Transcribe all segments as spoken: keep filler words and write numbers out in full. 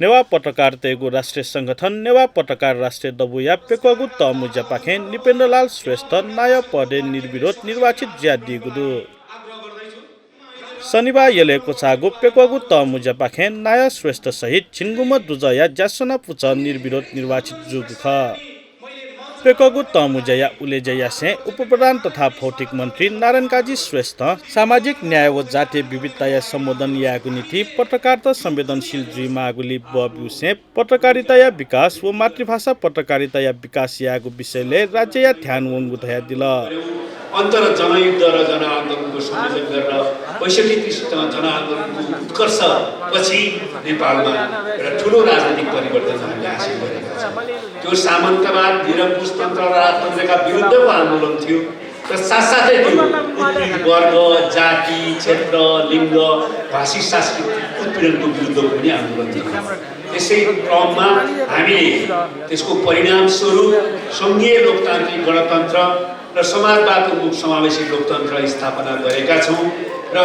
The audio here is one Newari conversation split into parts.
नेवाः पत्रकारतय्गु राष्ट्रिय संगठन नेवाः पत्रकार राष्ट्रिय दबूया प्यक्वःगु तःमुँज्यापाखें नृपेन्द्रलाल श्रेष्ठ नायः पदय् निर्विरोध निर्वाचित जुयादीगु दु। शनिबाः यलय् क्वचाःगु प्यक्वःगु तःमुँज्यापाखें नायः श्रेष्ठ सहित झिंगुम्ह दुजःया ज्यासना पुचः निर्विरोध निर्वाचित जूगु खः। प्यक्वःगु तःमुँज्याया उलेज्या यासें उपप्रधान तथा भौतिक मन्त्री नारायणकाजी श्रेष्ठं सामाजिक न्याय व जातीय विविधताया सम्बोधन यायेगु निंतिं पत्रकारत संवेदनशील जुइमाःगुलिइ बः ब्यूसें पत्रकारिताया विकास व मातृभाषा पत्रकारिताया विकास यायेगु विषयलय् राज्यया ध्यान वंगु धयादिल। अन्तर जनयुद्ध र जनआन्दोलनको संयोजन गरेर बैसठ्ठी त्रिसठ्ठी जनआन्दोलनको उत्कर्षपछि नेपालमा एउटा ठूलो राजनीतिक परिवर्तन हामीले हासिल गरेका छौँ। त्यो सामन्तवाद, निरङ्कुशतन्त्र र राजतन्त्रका विरुद्धको आन्दोलन थियो। र साथसाथै त्यो उत्पीडित वर्ग, जाति, क्षेत्र, लिङ्ग, भाषिक सांस्कृतिक उत्पीडनको विरुद्धको पनि आन्दोलन थियो। त्यसै क्रममा हामीले त्यसको परिणामस्वरूप सङ्घीय लोकतान्त्रिक गणतन्त्र र समाजवाद उन्मुख समावेशी लोकतन्त्र स्थापना गरेका छौँ र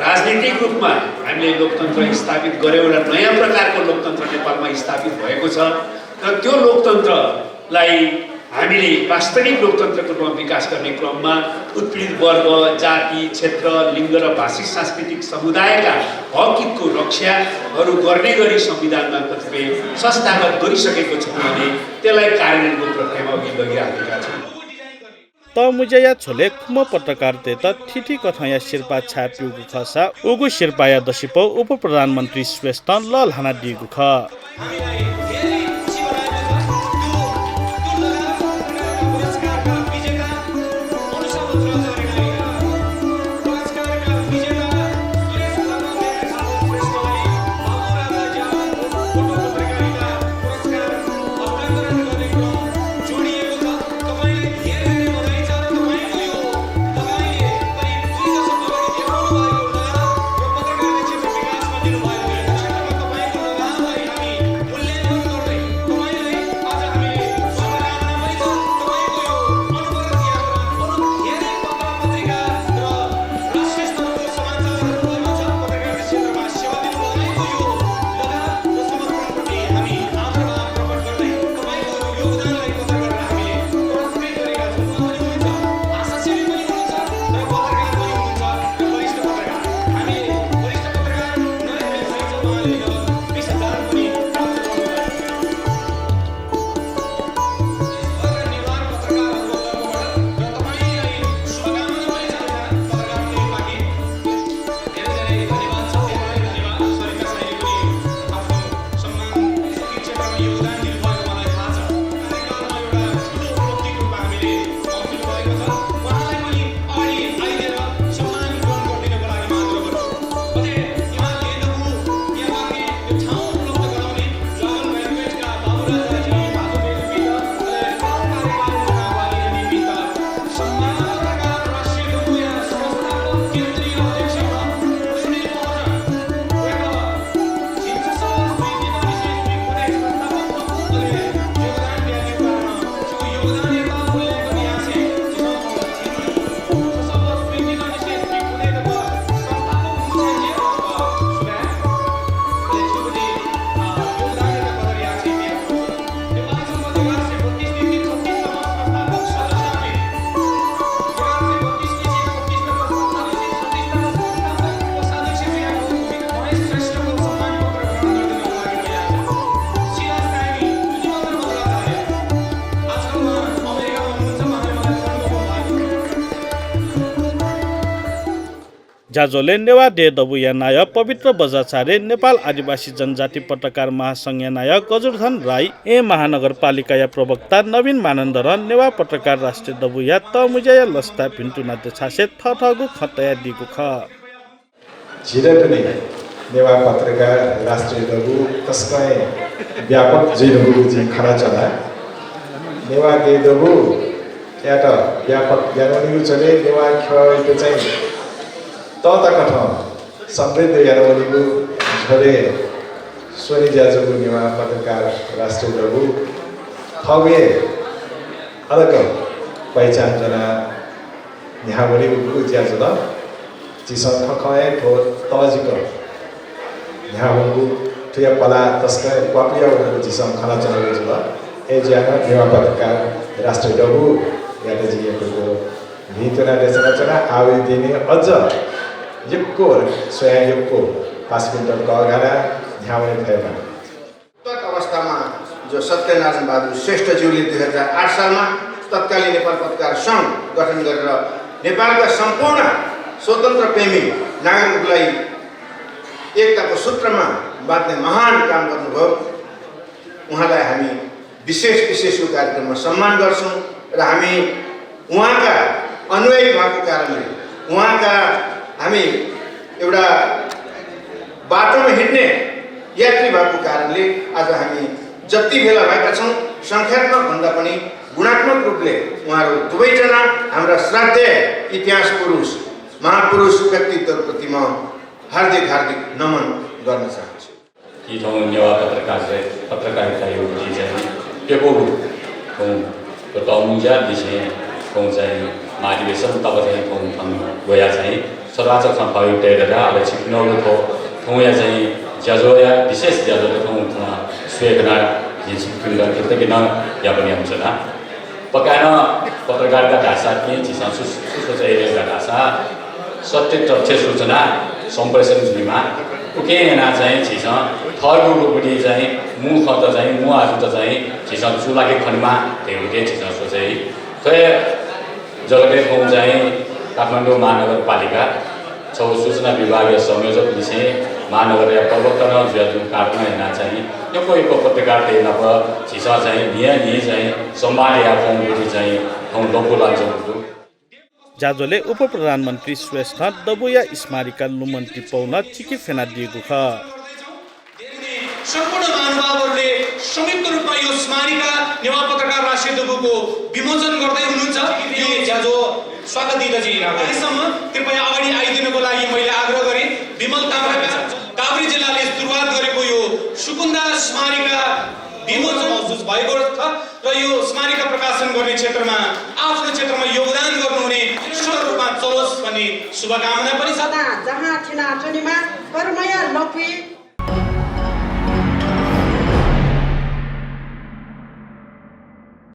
राजनीतिक रूपमा हामीले लोकतन्त्र स्थापित गऱ्यौँ। एउटा नयाँ प्रकारको लोकतन्त्र नेपालमा स्थापित भएको छ र त्यो लोकतन्त्रलाई हामीले वास्तविक लोकतन्त्रको रूपमा विकास गर्ने क्रममा उत्पीडित वर्ग, जाति, क्षेत्र, लिङ्ग र भाषिक सांस्कृतिक समुदायका हक हितको रक्षाहरू गर्ने गरी संविधानमा कतिपय संस्थागत गरिसकेको छौँ भने त्यसलाई कार्यान्वयनको प्रक्रियामा अघि लगिराखेका छौँ। तःमुँज्याया झ्वलय् खुम्ह पत्रकारतय्त थीथी कथंया सिरपाः छाय् प्यूगु खःसा उगु सिरपाःया दसिपौ उपप्रधानमन्त्री श्रेष्ठं लःल्हानादीगु खः। ज्याझ्वलय् नेवाः देय् दबूया नायः पवित्र बज्राचार्य, नेपाल आदिवासी जनजाति पत्रकार महासंघया नायः गजुरधन राई, येँ महानगरपालिकाया प्रवक्ता नवीन मानन्धरं नेवाः पत्रकार राष्ट्रिय दबूया तःमुँज्याया लसताय् भिन्तुना देछासें थःथःगु खँ तयादीगु खः। झीत दुने नेवाः पत्रकार राष्ट्रिय दबू तसकं हे व्यापक जुइधुंकूगु जिं खनाच्वना। नेवाः देय् दबूयात व्यापक यानावनीगु झ्वलय् नेवाः ख्यःयात चाहिँ तःताकथं समृद्ध यानावनीगु झ्वलय् स्वने ज्याझ्वःगु नेवाः पत्रकार राष्ट्रिय दबू थःगु हे अलग पहिचान ज्वनाः न्ह्यावनीगु ज्याझ्वलय् झीसं थःथःगु हे थ्व तःजिक न्ह्यावंगु या पलाः तसकं क्वापुया वनागु झीसं खनाच्वनागु जुल। अय्‌जुयाः नं नेवाः पत्रकार राष्ट्रिय दबूयात जिं यक्व यक्व भिंतुना देछानाच्वना। आः वइ दिने अझ यक्व स्वयां यक्व पासापिन्त कःघानाः न्ह्यावने फयेमा। तत्कालीन अवस्थामा जो सत्यनारायण बहादुर श्रेष्ठज्यूले दुई हजार आठ सालमा तत्कालीन नेपाल पत्रकार संघ गठन गरेर नेपालका सम्पूर्ण स्वतन्त्र प्रेमी नागरिकहरूलाई एकताको सूत्रमा बाँध्ने महान काम गर्नुभयो। उहाँलाई हामी विशेष विशेष यो कार्यक्रममा सम्मान गर्छौँ र हामी उहाँका अनुयायी भएको कारणले, उहाँका हामी एउटा बाटोमा हिँड्ने यात्री भएको कारणले आज हामी जति भेला भएका छौँ, सङ्ख्यात्मक भन्दा पनि गुणात्मक रूपले उहाँहरू दुवैजना हाम्रा श्रद्धेय इतिहास पुरुष, महापुरुष व्यक्तित्वप्रति म हार्दिक हार्दिक नमन गर्न चाहन्छु। कि थौं नेवाः पत्रकार-, पत्रकारिताया उति चाहिँ प्यक्वःगु थौं तःमुंज्या दिसें थौं चाहिँ महाधिवेशन तक चाहिँ थौं थन वयाः चाहिँ सराचक खँ फयु तये धकाः अले छिकपिनिगु थ्व थौंया चाहिँ ज्याझ्वःया विशेष ज्याझ्वःत थौं थन स्वये कनाः जिं छिकपिन्त कृतज्ञता ज्ञापन यानाच्वना। पक्का नं पत्रकारिता धाःसा कि झीसं सु-, सु सोचे यायेगु धाःसा सत्य तथ्य सूचना सम्प्रेषण जुइमाः। उकिं यानाः चाहिँ झीसं थःगु रूपति चाहिँ मू खँत चाहिँ मू आजुत चाहिँ झीसं चूलाके खनेमाः धइगु झीसं सोचे याइ। थ्व जगतय् थौं चाहिँ काठमाडौं महानगरपालिका छगू सूचना विभागया संयोजक लिसें महानगरया प्रवक्ता नं जुयाच्वंगु कारणं यानाः चाहिँ यक्व यक्व पत्रकारतय् नाप झीसं चाहिँ न्हिया न्हि चाहिँ संवाद याये फुगु चाहिँ थौं दबू लानाच्वंगु दु। ज्याझ्वलय् उपप्रधानमन्त्री श्रेष्ठं दबूया स्मारिका लुमन्ति पौ नं चिके फ्यनादीगु खः। सम्पूर्ण महानुभावहरूले संयुक्त रूपमा यो स्मारिका नेवाः पत्रकार राष्ट्रिय दबूको विमोचन गर्दै हुनुहुन्छ। यो ज्याझ्वः स्वागत दिँदा चाहिँ यहाँसम्म कृपया अगाडि आइदिनको लागि मैले आग्रह गरेँ। विमल तामाङका काभ्रे जिल्लाले सुरुवात गरेको यो सुकुन्दा स्मारिका विमोचन महसुस भएको छ र यो स्मारिका प्रकाशन गर्ने क्षेत्रमा आफ्नो क्षेत्रमा योगदान गर्नुहुने सुन्दर रूपमा चलोस् भन्ने शुभकामना पनि छ। सदा जहाँ थिना च्वनेमा कर्मया लँपुइ